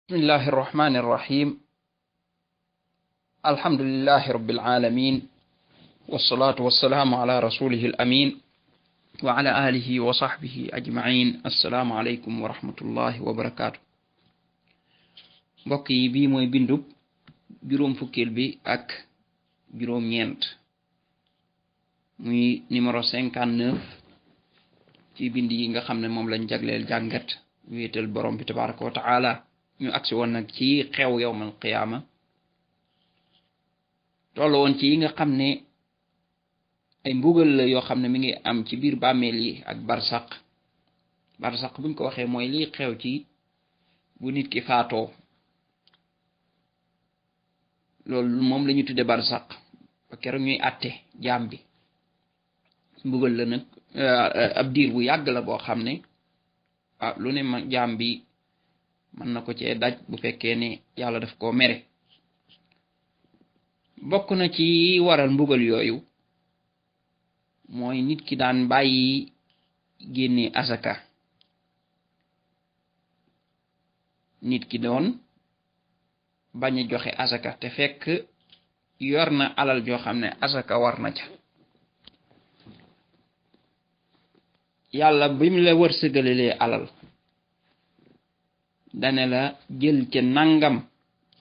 بسم الله الرحمن الرحيم. الحمد لله رب العالمين، والصلاة والسلام على رسوله الأمين وعلى آله وصحبه أجمعين. السلام عليكم ورحمة الله وبركاته. mbokk yi bii mooy bindub juróom fukkeel bi ak juróom ñeent muy numéro 59 ci bind yi nga xam ne moom lañ jagleel jàngat wéetal borom bi tabaraka wa taala. ñu agsi woon nag ci xew yawmal qiyaama tollu woon ci yi nga xam ne ay mbugal la yoo xam ne mi ngi am ci biir bàmmeel yi ak barsaq buñ ko waxee mooy lii xew ci bu nit ki faatoo, loolu moom la ñu tudde barsaq ba keroog ñuy àtte jaam bi. mbugal la nag ab diir bu yàgg la boo xam ne lu ne ma jaam bi mën na ko cee daj bu fekkee ne yàlla daf koo mere. bokk na ci waral mbugal yooyu mooy nit ki daan bàyyi génne asaka. nit ki doon bañ a joxe asaka te fekk yor na alal joo xam ne asaka war na ca. yàlla bi mu la wërsëgalalee alal dane la jël ca nangam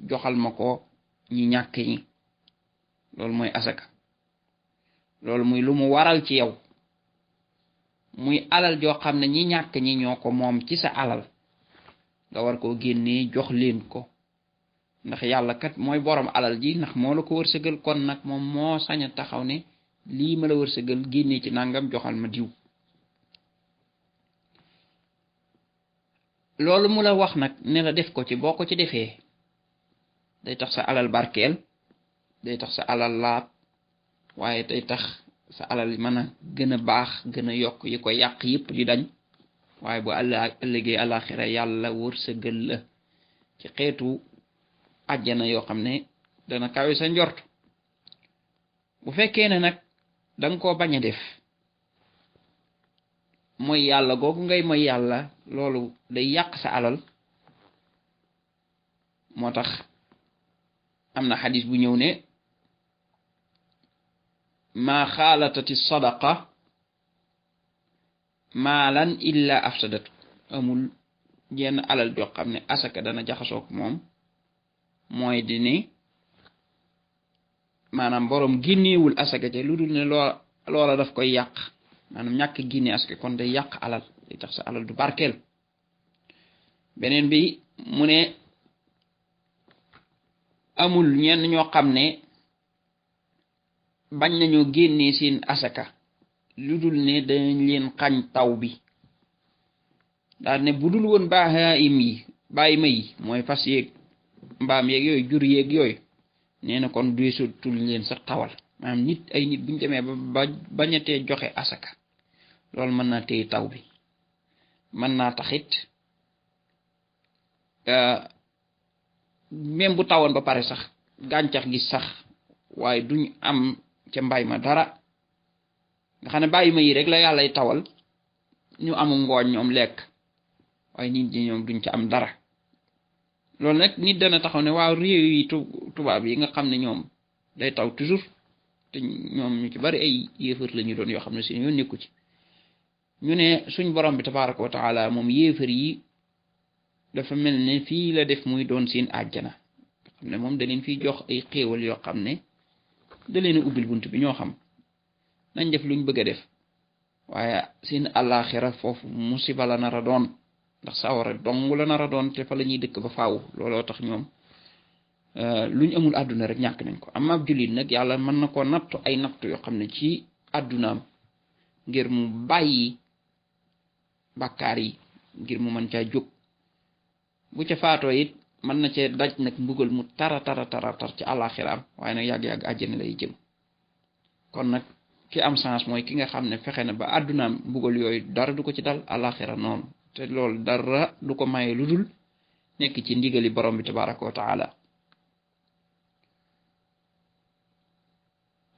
joxal ma ko ñi ñàkk ñi, loolu mooy asaka. loolu muy lu mu waral ci yow, muy alal joo xam ne ñi ñàkk ñi ñoo ko moom ci sa alal, nga war koo génnee jox leen ko, ndax yàlla kat mooy borom alal ji, ndax moo la ko wërsëgal. kon nag moom moo sañ a taxaw ne lii ma la wërsëgal génnee ci nangam joxal ma diw. loolu mu la wax nag ne la def ko ci, boo ko ci defee day tax sa alal barkeel, day tax sa alal laab, waaye day tax sa alal mën a gën a baax, gën a yokk, yi ko yàq yépp di dañ. waaye bu ëllëgee àlaxira yàlla wërsëgal la ci xeetu àjjana yoo xam ne dana kawe sa njort. bu fekkee ne nag danga koo bañ a def, mooy yàlla googu ngay mooy yàlla, loolu day yàq sa alal. moo tax am na xadis bu ñëw ne maa xaalatati sadaqa maalan illa afsadatu. amul jenn alal joo xam ne asaka dana jaxasook moom, mooy di ne maanaam boroom génneewul asaka te lu dul ne loola daf koy yàq. maanaam ñàkk génne asaka kon day yàq alal, day tax sa alal du barkeel. beneen bi mu ne amul ñenn ñoo xam ne bañ nañoo génnee seen asaka lu dul ne dañ leen xañ taw bi. daal ne bu dul woon bàyyi ma yi mooy fas yeeg mbaam yeeg yooyu, jur yeeg yooyu, nee na kon deesutul leen sax tawal. maanaam ay nit buñ demee ba bañatee joxe asaka, loolu mën naa téye taw bi, mën naa taxit même bu tawoon ba pare sax gàncax gi sax, waaye duñ am ca mbay ma dara. nga xam ne bàyyi ma yi rek la yàllay tawal, ñu amu ngooñ ñoom lekk, waaye nit ñi ñoom duñ ca am dara. loolu nag nit dana taxaw ne waaw réew yi tubaab yi nga xam ne ñoom day taw toujours, te ñoom ñu ci bari ay yéefar la ñu doon yoo xam ne si yoon nekku ci. ñu ne suñ borom bi tabaraka wa taala moom yéefar yi dafa mel ne fii la def muy doon seen àjjana, xam ne moom da leen fiy jox ay xéewal yoo xam ne da leen a ubbil bunt bi, ñoo xam nañ def luñ bëgg a def. waaye seen àllaaxira foofu musiba la nar a doon, ndax sawara dong la nar a doon, te fa la ñuy dëkk ba faaw. looloo tax ñoom luñ amul àdduna rek ñàkk nañ ko. am ab jullit nag yàlla mën na koo nattu ay nattu yoo xam ne ci àddunaam, ngir mu bàyyi bàkkaar yi, ngir mu mën caa jóg. bu ca faatoo it mën na cee daj nag mbugal mu tara ci àllaaxiraam, waaye nag yàgg-yàgg àjjana lay jëm. kon nag ki am sens mooy ki nga xam ne fexe na ba àddunaam mbugal yooyu dara du ko ci dal, àllaaxira noonu. te loolu dara du ko maye lu dul nekk ci ndigali borom bi tabaraka wa taala.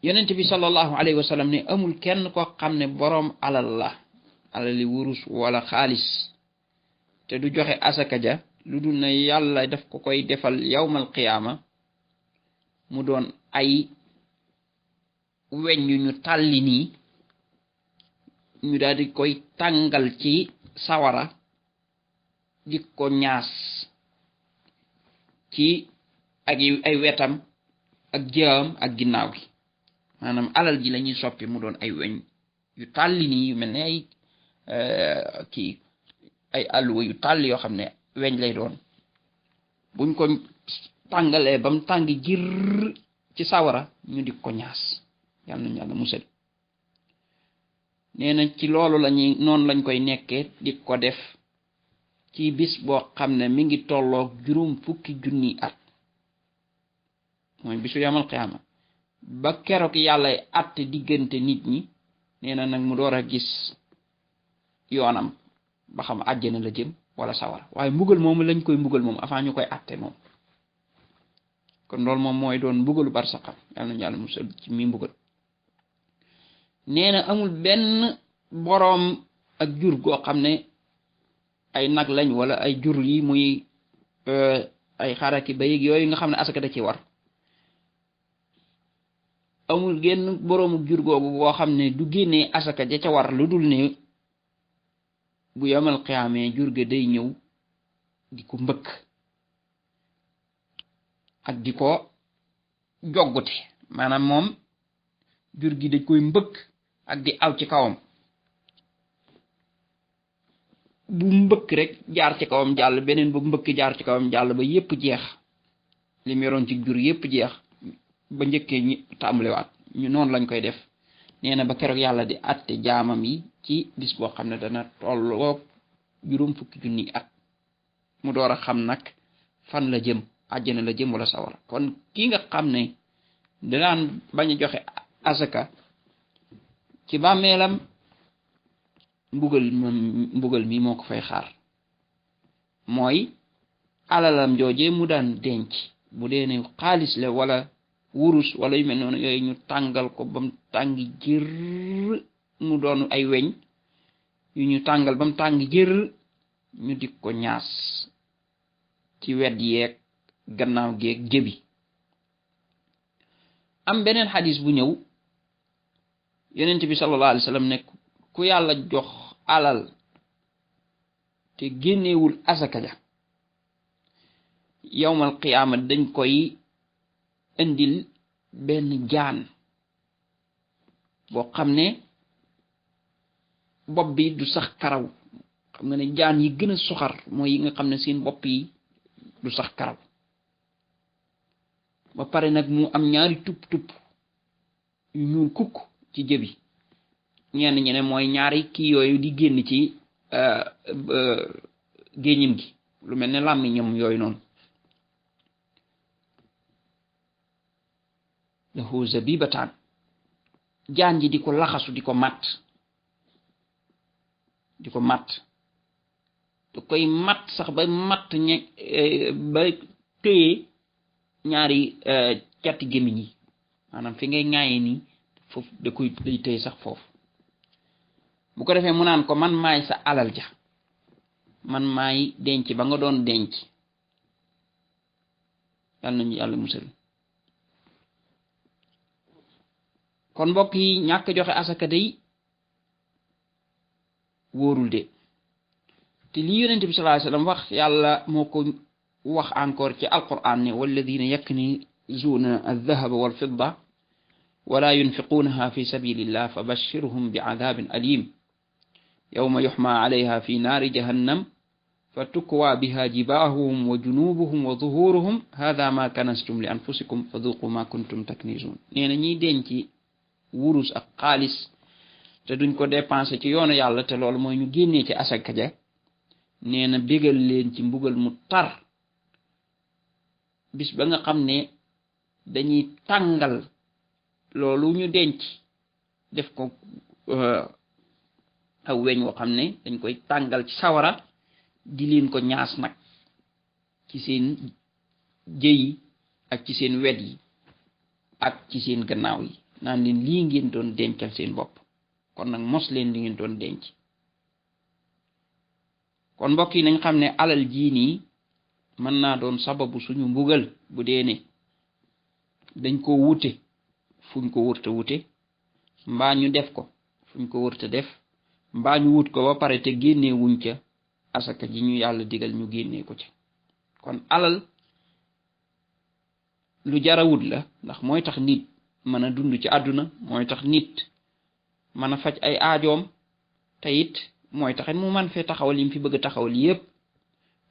yonent bi sallallahu alayhi wa sallam ne amul kenn koo xam ne boroom alal la, alali wurus wala xaalis, te du joxe asaka ja lu dul ne yàlla daf ko koy defal yawmal qiyaama mu doon ay weñ yu ñu tàlli nii ñu daal di koy tàngal ci sawara di ko ñaas ci ak ay wetam ak jëam ak ginnaaw gi maanaam alal ji lañuy soppi mu doon ay weñ yu tàlli nii yu mel ne ay ay alluwa yu tàlli yoo xam ne weñ lay doon buñ ko tàngalee bam tàng jir ci sawara ñu di ko ñaas yàlla nañu yàlla musal nee na ci loolu noonu lañ koy nekkee di ko def ci bis boo xam ne mi ngi tolloog 40,000 at mooy bisu yamal qiyaama ba keroog yàlla àtte diggante nit ñi nee na nag mu door a gis yoonam ba xam àjjana la jëm wala sawara waaye mbugal moomu lañ koy mbugal moom avant ñu koy àtte moom kon loolu moom mooy doon mbugalu barsaqam yàlla nañu yàlla musal ci mi mbugal nee na amul benn boroom ak jur goo xam ne ay nag lañ wala ay jur yi muy ay xaraki bayig yooyu nga xam ne asaka da ci war amul genn boroomu jur googu boo xam ne du génnee asaka ja ca war lu dul ne bu yamal xiyaamee jur ga day ñëw di ko mbëkk ak di ko joggute maanaam moom jur gi dañ koy mbëkk ak di aw ci kawam bu mbëkk rek jaar ci kawam jàll beneen bu mbëkk jaar ci kawam jàll ba yépp jeex li mu yoroon ci jur yépp jeex ba njëkkee ñi tàmbaliwaat ñu noonu lañ koy def nee na ba keroog yàlla di àtte jaamam yi ci bis boo xam ne dana tolloog 40,000 at mu door a xam nag fan la jëm àjjana la jëm wala sawara kon ki nga xam ne danaan bañ a joxe asaka ci bàmmeelam mbugal mi moo ko fay xaar mooy alalam jooje mu daan denc bu dee ne xaalis la wala wurus wala yu mel noonu yooyu ñu tàngal ko bam tàngi jër mu doon ay weñ yu ñu tàngal bam tàngi jër ñu di ko ñaas ci wet yeeg gannaaw geeg jëbi am beneen xadis bu ñëw yonent bi sallallahu alayhi wa sallam ne ku yàlla jox alal te génnewul asaka ja yawmal qiyaama dañ koy indil benn jaan boo xam ne bopp bi du sax karaw xam nga ne jaan yi gën a soxar mooy yi nga xam ne seen bopp yi du sax karaw ba pare nag mu am ñaari tupp yu ñuul kukk ci jëbi ñenn ñi ne mooy ñaari kii yooyu di génn ci géñim gi lu mel ne làmmiñam yooyu noonu lahu zabibataan jaan ji di ko laxasu di ko matt da koy matt sax ba matt ba téye ñaari cati gémmiñ yi maanaam fi ngay ŋaaye nii foofu day téye sax foofu bu ko defee mu naan ko man maay sa alal ja man maay denc ba nga doon denc yàlla nañu yàlla musal kon mbokk yi ñàkk joxe asaka day wóorul de te li yonent bi sallallahu alayhi wasallam wax yàlla moo ko wax encore ci alquran ne walladina yaknizuuna aldahaba walfidda wala yunfiquunaha fi sabilillah fa bashirhum bi adabin alim yawma yuxma alayha fi naari jahannam fa tukwaa biha jibaahuhum wa junubuhum wa zuhuruhum hada ma kanastum li anfusikum fa duqu ma kuntum taknizun nee na ñiy denc wurus ak xaalis te duñ ko dépensé ci yoonu yàlla te loolu mooy ñu génnee ci asaka ja nee na bégal leen ci mbugal mu tar bis ba nga xam ne dañuy tàngal loolu ñu denc def ko aw weñ woo xam ne dañ koy tàngal ci sawara di leen ko ñaas nag ci seen jëyi ak ci seen wet yi ak ci seen gannaaw yi naan leen lii ngeen doon dencal seen bopp kon nag mos leen li ngeen doon denc kon mbokk yi nañ xam ne alal jii nii mën naa doon sababu suñu mbugal bu dee ne dañ ko wute fuñ ko wërta wute mbaa ñu def ko fuñ ko wërta def mbaa ñu wut ko ba pare te génnee wuñ ca asaka ji ñu yàlla digal ñu génnee ko ca. kon alal lu jara wut la ndax mooy tax nit mën a dund ci àdduna mooy tax nit mën a faj ay aajoom te it mooy taxit mu man fee taxawal yi mu fi bëgg a taxawal yépp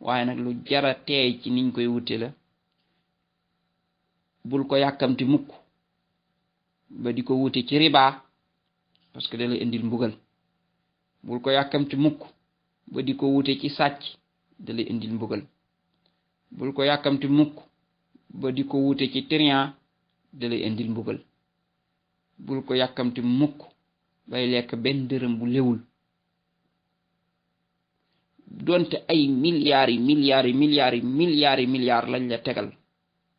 waaye nag lu jara teey ci niñ koy wute la. bul ko yàkkamti mukk ba di ko wute ci riba parce que da lay indil mbugal. bul ko yàkkamti mukk ba di ko wute ci sàcc da lay indil mbugal. bul ko yàkkamti mukk ba di ko wute ci trian da lay indil mbugal. bul ko yàkkamti mukk bay lekk benn dërëm bu lewul donte ay milliards lañ la tegal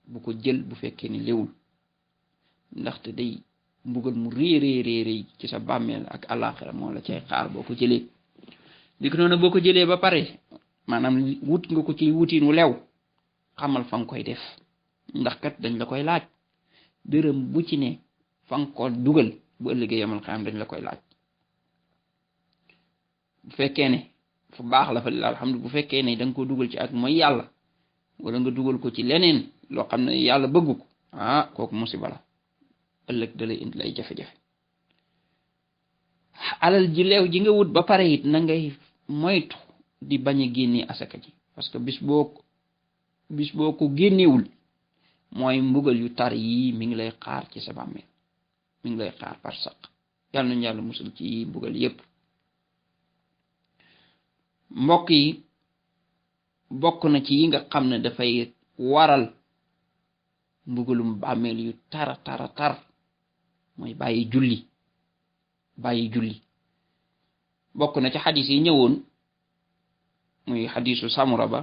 bu ko jël bu fekkee ni lewul ndaxte day mbugal mu réy ci sa bàmmeel ak àllaaxira moo la cay xaar boo ko jëlee. li ko noonu boo ko jëlee ba pare maanaam wut nga ko ci wutiin wu lew xamal fa nga koy def ndax kat dañ la koy laaj dërëm bu ci ne fa nga ko dugal bu ëllëgee yamal xam dañ la koy laaj. bu fekkee ne fu baax la fa alhamdu bu fekkee ne da nga ko dugal ci ak mooy yàlla wala nga dugal ko ci leneen loo xam ne yàlla bëggu ko kooku musiba la ëllëg da lay indi lay jafe-jafe. alal ji leew ji nga wut ba pare it na ngay moytu di bañ a génne asaka ji parce que bis boo ko génnewul mooy mbugal yu tar yi mi ngi lay xaar ci sa bàmmeel mi ngi lay xaar par saq yàlla nañu yàlla musul ci mbugal yépp. mbokk yi bokk na ci yi nga xam ne dafay waral mbugalum bàmmeel yu tar mooy bàyyi julli bokk na ci xadis yi ñëwoon muy xadisu samura ba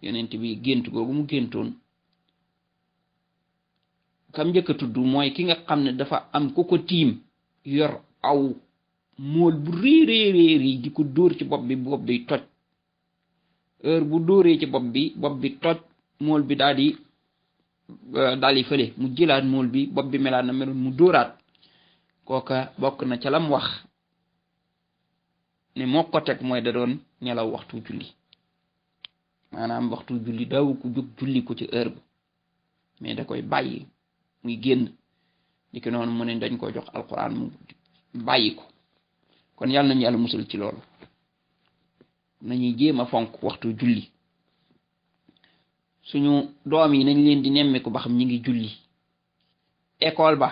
yonent bi gént googu mu géntoon kam njëkk a tudd mooy ki nga xam ne dafa am ku ko tiim yor aw mool bu réeréeréer di ko dóor ci bopp bi toj heure bu dóoree ci bopp bi toj mool bi daal di fële mu jëlaat mool bi bopp bi melaat na meloon mu dóoraat kooka bokk na ca lam wax ne moo ko teg mooy da doon ñelaw waxtu julli maanaam waxtu julli daawu ko jóg julli ko ci heure ba mais da koy bàyyi muy génn di ko noonu mu ne dañ ko jox alquran mu bàyyi ko. kon yàlla nañu yàlla musul ci loolu nañuy jéem a fonk waxtu julli suñu doom yi nañ leen di nemmeeku ba xam ñi ngi julli. école ba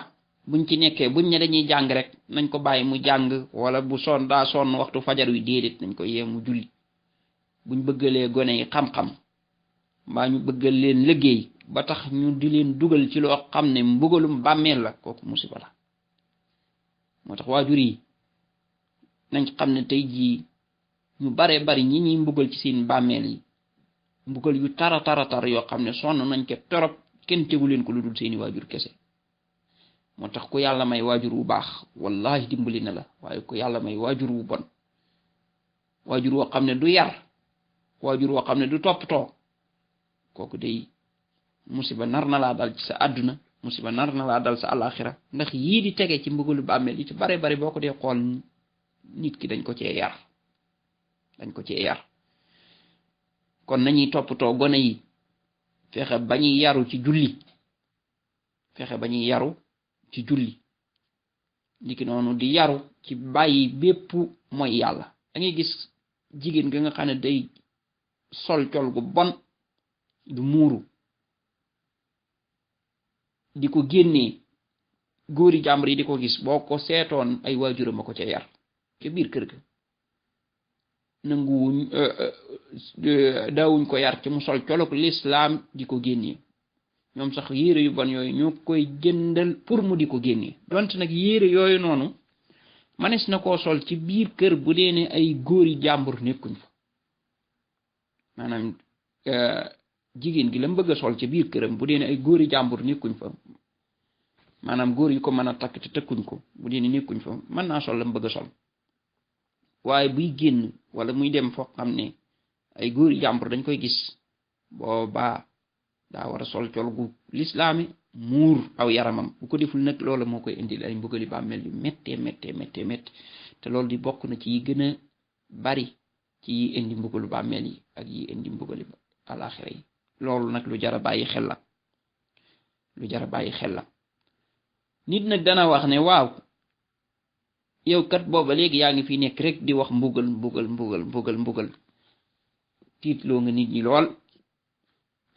buñ ci nekkee buñ ne dañuy jàng rek nañ ko bàyyi mu jàng wala bu daa sonn waxtu fajar wi déedéet nañ ko yee mu julli. buñ bëggalee gone yi xam-xam mbaa ñu bëggal leen liggéey ba tax ñu di leen dugal ci loo xam ne mbugalum bàmmeel la kooku musiba la. moo tax waajur yi nañ xam ne tey jii ñu bare bari ñi ñuy mbugal ci seen bàmmeel yi mbugal yu tara yoo xam ne sonn nañ ko torop kenn tegu leen ko lu dul seeni waajur kese. moo tax ku yàlla may waajur wu baax wallahi dimbali na la waaye ku yàlla may waajur wu bon waajur woo xam ne du yar waajur woo xam ne du toppatoo kooku day musiba nar na laa dal ci sa àdduna musiba nar na laa dal sa àllaaxira ndax yii di tege ci mbugalu bàmmeel yi ci bare bari boo ko dee xool nit ki dañ ko cee yar kon nañuy toppatoo gone yi fexe ba ñuy yaru ci julli niki noonu di yaru ci bàyyi bépp mooy yàlla. da ngay gis jigéen ga nga xam ne day sol col gu bon du muuru di ko génnee góori jàmbur yi di ko gis boo ko seetoon ay waajuram a ko ca yar ca biir kër ga nanguwuñ daawuñ ko yar ci mu sol colok lislaam di ko génnee ñoom sax yére yu bon yooyu ñoo koy jëndal pour mu di ko génnee donte nag yére yooyu noonu manes na koo sol ci biir kër bu dee ne ay góori jàmbur nekkuñ fa maanaam jigéen gi la mu bëgg a sol ci biir këram bu dee ne ay góori jàmbur nekkuñ fa maanaam góor yu ko mën a takk te tëkkuñ ko bu dee ne nekkuñ fa mën naa sol la mu bëgg a sol waaye buy génn wala muy dem foo xam ne ay góori jàmbur dañ koy gis boobaa daa war a sol col gu lislaami muur aw yaramam bu ko deful nag loola moo koy indil ay mbugali bàmmeel yu méttee te loolu di bokk na ci yi gën a bari ci yi indi mbugalu bàmmeel yi ak yi indi mbugali alaxira yi loolu nag lu jara bàyyi xel la nit nag dana wax ne waaw yow kat booba léegi yaa ngi fi nekk rek di wax mbugal tiitloo nga nit ñi lool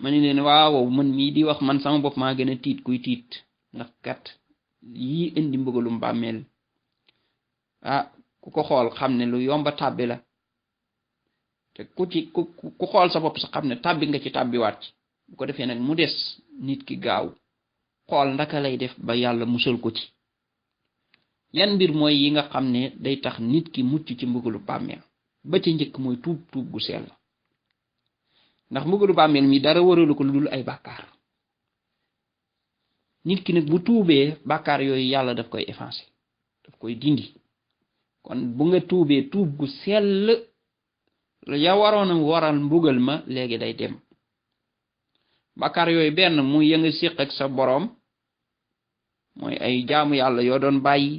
ma ni leen waaw man mii di wax man sama bopp maa gën a tiit kuy tiit ndax kat yii indi mbugalum bàmmeel ku ko xool xam ne lu yomba tàbbi la te ku xool sa bopp sa xam ne tàbbi nga ci tàbbiwaat ci bu ko defee nag mu des nit ki gaaw xool ndaka lay def ba yàlla musal ko ci yan mbir mooy yi nga xam ne day tax nit ki mucc ci mbugalu bàmmeel ba ci njëkk mooy tuub gu sell ndax mbugalu bàmmeel mi dara waralu ko lu dul ay bàkkaar nit ki nag bu tuubee bàkkaar yooyu yàlla daf koy effacer daf koy dindi kon bu nga tuubee tuub gu sell ya waroon a waral mbugal ma léegi day dem bàkkaar yooyu benn muy ya nga séq ak sa boroom mooy ay jaamu yàlla yoo doon bàyyi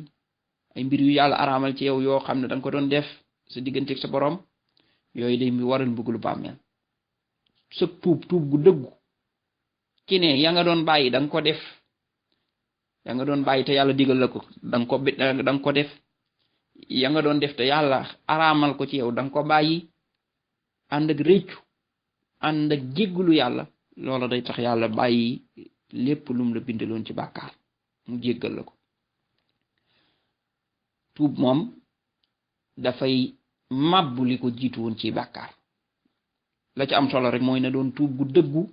ay mbir yu yàlla araamal ci yow yoo xam ne danga ko doon def sa diggante ak sa boroom yooyu day mi waral mbugalu bàmmeel sa tuub gu dëggu ki ne ya nga doon bàyyi danga ko def ya nga doon bàyyi te yàlla digal la ko danga ko def ya nga doon def te yàlla araamal ko ci yow danga ko bàyyi ànd ak réccu ànd ak jéggulu yàlla loola day tax yàlla bàyyi lépp lum la bindaloon ci bàkkaar mu jéggal la ko tuub moom dafay màbbu li ko jiitu woon ci bàkkaar la ci am solo rek mooy na doon tuub gu dëggu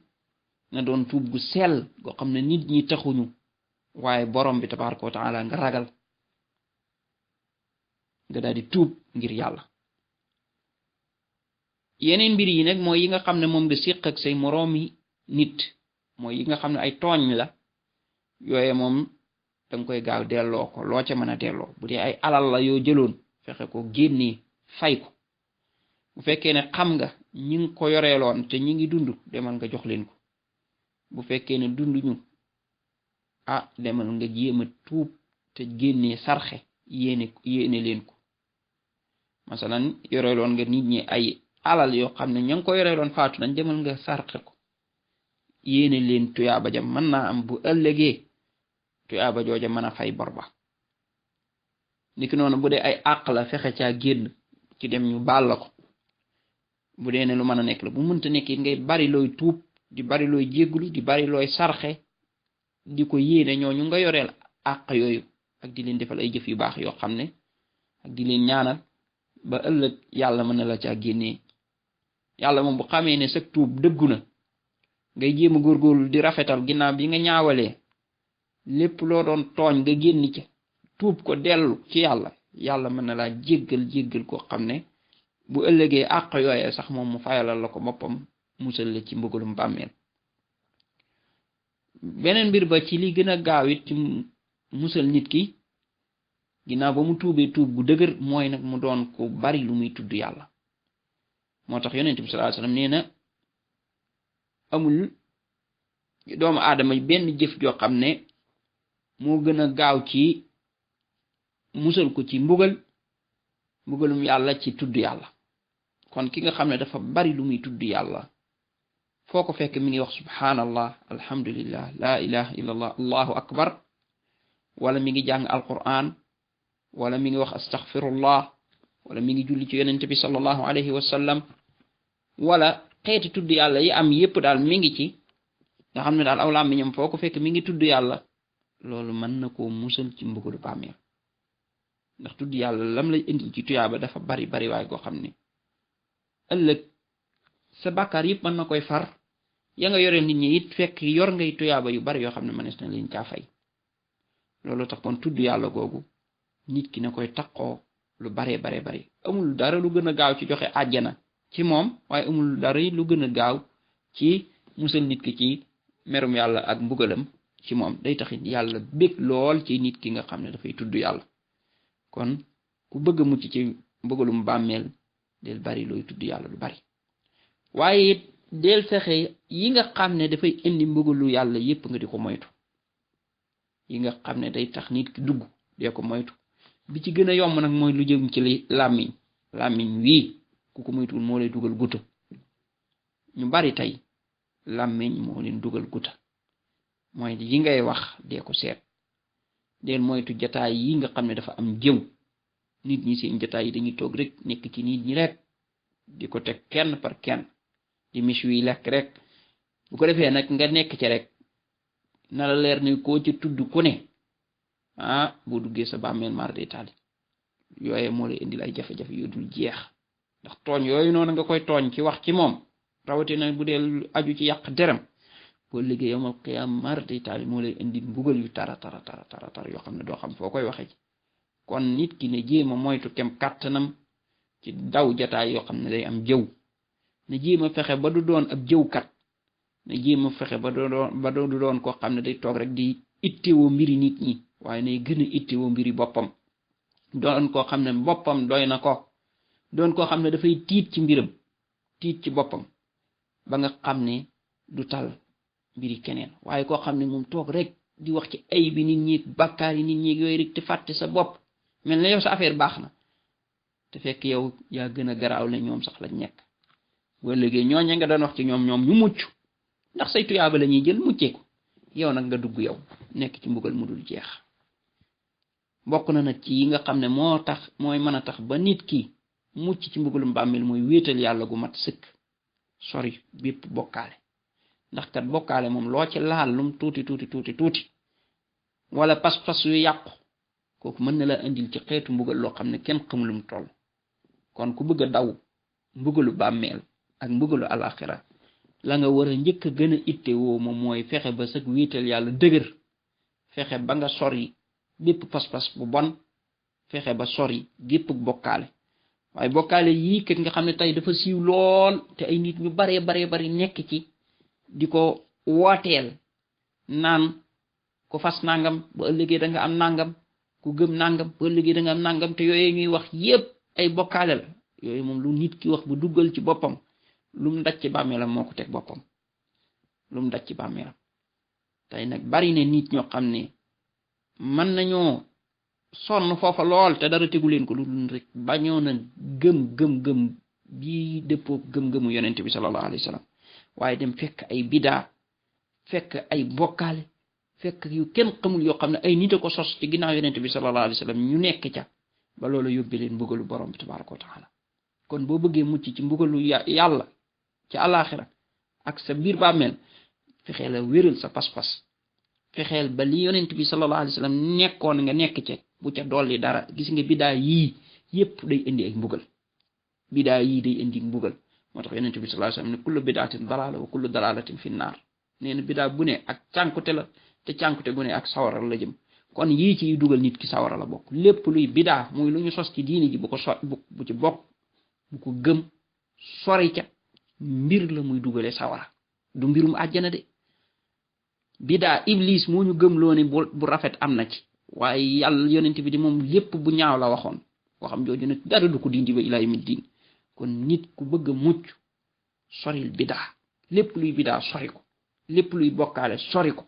na doon tuub gu sell goo xam ne nit ñi taxuñu waaye borom bi tabaaraka wa taala nga ragal nga daal di tuub ngir yàlla yeneen mbir yi nag mooy yi nga xam ne moom nga séq ak say moroomi nit mooy yi nga xam ne ay tooñ la yooye moom danga koy gaaw delloo ko loo ca mën a delloo bu dee ay alal la yoo jëloon fexe ko génnee fay ko bu fekkee ne xam nga ñi ngi ko yoreeloon te ñi ngi dund demal nga jox leen ko bu fekkee ne dunduñu demal nga jéem a tuub te génnee sarxe yéene leen ko masalan yoreeloon nga nit ñi ay alal yoo xam ne ña ngi ko yoreeloon faatu nañ demal nga sarxe ko yéene leen tuyaaba jam mën naa am bu ëllëgee tuyaaba jooja mën a fay bor ba niki noonu bu dee ay àq la fexe caa génn ci dem ñu baal la ko bu dee ne lu mën a nekk la bu mënta nekk it ngay bari looy tuub di bari looy jégglu di bari looy sarxe di ko yéene ñooñu nga yoreel àq yooyu ak di leen defal ay jëf yu baax yoo xam ne ak di leen ñaanal ba ëllëg yàlla mën na la caa génnee yàlla moom bu xamee ne sa tuub dëggu na ngay jéem a góorgóorlu di rafetal ginnaaw bi nga ñaawalee lépp loo doon tooñ nga génn ca tuub ko dellu ci yàlla mën na laa jéggal koo xam ne bu ëllëgee àq yooyee sax moom mu fayalal la ko boppam musal la ci mbugalum bàmmeel beneen mbir ba ci li gën a gaaw it ci musal nit ki ginnaaw ba mu tuubee tuub gu dëgër mooy nag mu doon ko bari lu muy tudd yàlla moo tax yonent bi sallallahu alayhi wasallam nee na amul doomu aadama benn jëf joo xam ne moo gën a gaaw ci musal ko ci mbugalum yàlla ci tudd yàlla kon ki nga xam ne dafa bari lu muy tudd yàlla foo ko fekk mi ngi wax subhanallah alhamdulillah la ilaha illallah allahu akbar wala mi ngi jàng alquran wala mi ngi wax astaghfirullah wala mi ngi julli ci yonent bi sallallahu alayhi wa sallam wala xeeti tudd yàlla yi am yépp daal mi ngi ci nga xam ne daal aw làmmiñam foo ko fekk mi ngi tudd yàlla loolu mën na koo musal ci mbugalu bàmmeel ndax tudd yàlla lam lay indil ci tuyaaba dafa bari waaye goo xam ne ëllëg sa bàkkaar yëpp mën na koy far ya nga yore nit ñi it fekk yor ngay tuyaaba yu bari yoo xam ne mënees na leen caa fay loolu tax kon tudd yàlla googu nit ki na koy taqoo lu bari amul dara lu gën a gaaw ci joxe àjjana ci moom waaye amul dara lu gën a gaaw ci musal nit ki ci merum yàlla ak mbugalam ci moom day taxit yàlla bég lool ci nit ki nga xam ne dafay tudd yàlla kon ku bëgg a mucc ci mbugalum bàmmeel del bari looy tudd yàlla lu bari waaye it del fexe yi nga xam ne dafay indi mbugalu yàlla yépp nga di ko moytu yi nga xam ne day tax nit ki dugg dee ko moytu bi ci gën a yomb nag mooy lu jëm ci li làmmiñ wii ku ko moytuwul moo lay dugal guta ñu bari tey làmmiñ moo leen dugal guta mooy yi ngay wax dee ko seet deel moytu jataay yi nga xam ne dafa am jëw nit ñi seen jataay yi dañuy toog rek nekk ci nit ñi rek di ko teg kenn par kenn di mis wi lekk rek bu ko defee nag nga nekk ci rek na la leer ne koo ci tudd ku ne boo duggee sa bàmmeel mar day taali yooye moo lay indil ay jafe-jafe yu dul jeex ndax tooñ yooyu noonu nga koy tooñ ci wax ci moom rawatina bu dee aju ci yàq deram boo liggéey yomal qiyaam mar day taali moo lay indil mbugal yu tara yoo xam ne doo xam foo koy waxee ci kon nit ki ne jéem a moytu kem kàttanam ci daw jataay yoo xam ne day am jëw na jéem a fexe ba du doon ab jëwkat na jéem a fexe ba du doon koo xam ne day toog rek di ittewoo mbiri nit ñi waaye nay gën a ittewoo mbiri boppam doon koo xam ne boppam doy na ko doon koo xam ne dafay tiit ci mbiram tiit ci boppam ba nga xam ne du tal mbiri keneen waaye koo xam ne moom toog rek di wax ci ay bi nit ñi bàkkaar yi nit ñi yooyu rek te fàtte sa bopp mel na yow sa affaire baax na te fekk yow yaa gën a garaaw le ñoom sax lañ nekk boo léegi ñooña nga doon wax ci ñoom ñu mucc ndax say tuyaaba la ñuy jël muccee ko yow nag nga dugg yow nekk ci mbugal mu dul jeex bokk na nag ci yi nga xam ne mooy mën a tax ba nit ki mucc ci mbugalum bàmmeel mooy wéetal yàlla gu mat sëkk sori bépp bokkaale ndax kat bokkaale moom loo ci laal lum tuuti wala pas-pas yu yàqu kooku mën na la indil ci xeetu mbugal loo xam ne kenn xamulum toll kon ku bëgg a daw mbugalu bàmmeel ak mbugalu alaxira la nga war a njëkk a gën a itte woo moom mooy fexe ba sag wéetal yàlla dëgër fexe ba nga sori bépp pas-pas bu bon fexe ba sori gépp bokkaale waaye bokkaale yii kat nga xam ne tey dafa siiw lool te ay nit ñu bari nekk ci di ko wooteel naan ku fas nangam ba ëllëgee da nga am nangam ku gëm nangam ba ëllëgee da nga am nangam te yooyu ñuy wax yépp ay bokkaale la yooyu moom lu nit ki wax bu duggal ci boppam lu mu daj ci bàmmeelam moo ko teg boppam lu mu daj ci bàmmeelam tey nag bari na nit ñoo xam ne mën nañoo sonn foofa lool te dara tegu leen ko lu dul rek bañoo na gëm bii dëppoo gëm-gëmu yonent bi sallallahu alayhi wa sallam waaye dem fekk ay bidaa fekk ay bokkaale fekk yu kenn xamul yoo xam ne ay nit a ko sos ci ginnaaw yonent bi sallallahu alayhi wa sallam ñu nekk ca ba loolu yóbbee leen mbugalu borom bi tabaraka wa taala kon boo bëggee mucc ci mbugalu yàlla ci àllaaxira ak sa biir bàmmeel fexeel a wéral sa pas-pas fexeel ba li yonent bi sallallahu alayhi wa sallam nekkoon nga nekk ca bu ca dolli dara gis nga bidaa yii yépp day indi ay mbugal bidaa yii day indi mbugal moo tax yonent bi sallallahu alayhi wa sallam ne kullu bidaatin dalaala wa kullu dalaalatin fi naar nee na bidaa bu ne ak cànkute la te cànkute gu ne ak sawara la jëm kon yii ci dugal nit ki sawara la bokk lépp luy bidaa muy lu ñu sos ci diini ji bu ci bokk bu ko gëm sori ca mbir la muy dugale sawara du mbirum àjjana de bidaa iblis moo ñu gëm loo ne bu rafet am na ci waaye yàlla yonent bi di moom lépp bu ñaaw la waxoon waxam jooju nag dara du ko dindi ba ilaa yawmi diin kon nit ku bëgg a mucc soril bidaa lépp luy bidaa sori ko lépp luy bokkaale sori ko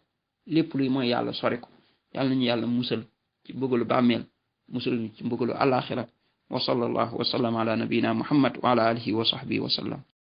lépp luy mooy yàlla sori ko yàlla nañu yàlla musal ci mbugalu bàmmeel musal ñu ci mbugalu alaxira wa sallallahu wa sallam ala nabiyina muhammad wa ala alihi wa sahbihi wa sallam